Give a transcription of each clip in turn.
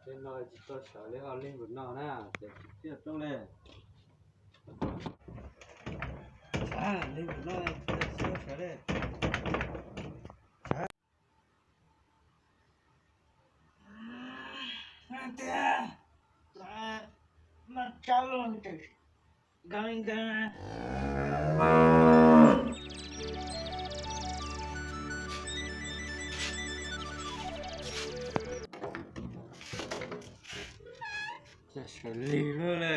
Tej no tsis tau sawv li ho li npaum no na, ces tsis tau li. Li npaum no tsis tau sawv li. Tiag, mas tsab loj tseem nkees nkees. Sawv lig luaj li.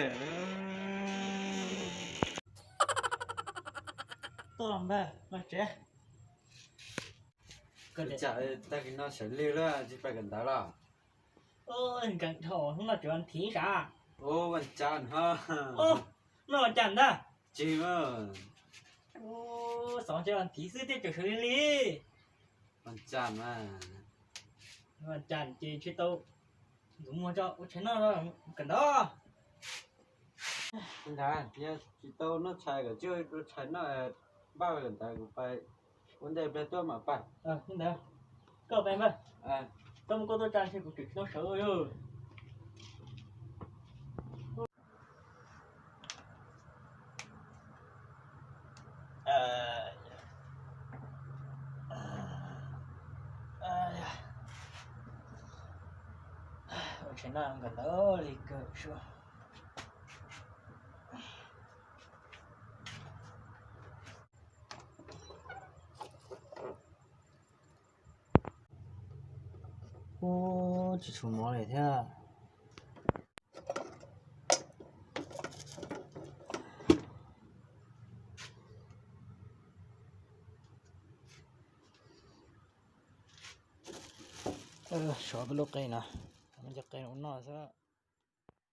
Tuaj los npawg, los tsev. Ua cas tag kis no sawv lig luaj, tsis pais kawm ntawv los? Nkees dhau, hnub no tsis ua thiv sav. Ua cas no? Noj ua cas ntag? Tsis, xov tsis ua thiv xwb thiaj tseem sawv lig li. Ua cas mas, ua cas ces tsis tau ntxuav muag tso ua tshais noj kawm ntawv. Ntawd yog tsis tau noj tshais kom tsis ua tshais noj, npaj kawm ntawv kuv pais ua ntej pliag tuaj mam pais. Ntawd, koj pais npawg, koj mus koj tuaj tsa ntshe kuv tseem tsis tau sawv yog. Ua tshais noj kawm ntawv li kawg sua. Ub, tsis tshuav mov li thiab. Sov peb lub qe no, cov qe no ua noj xwb.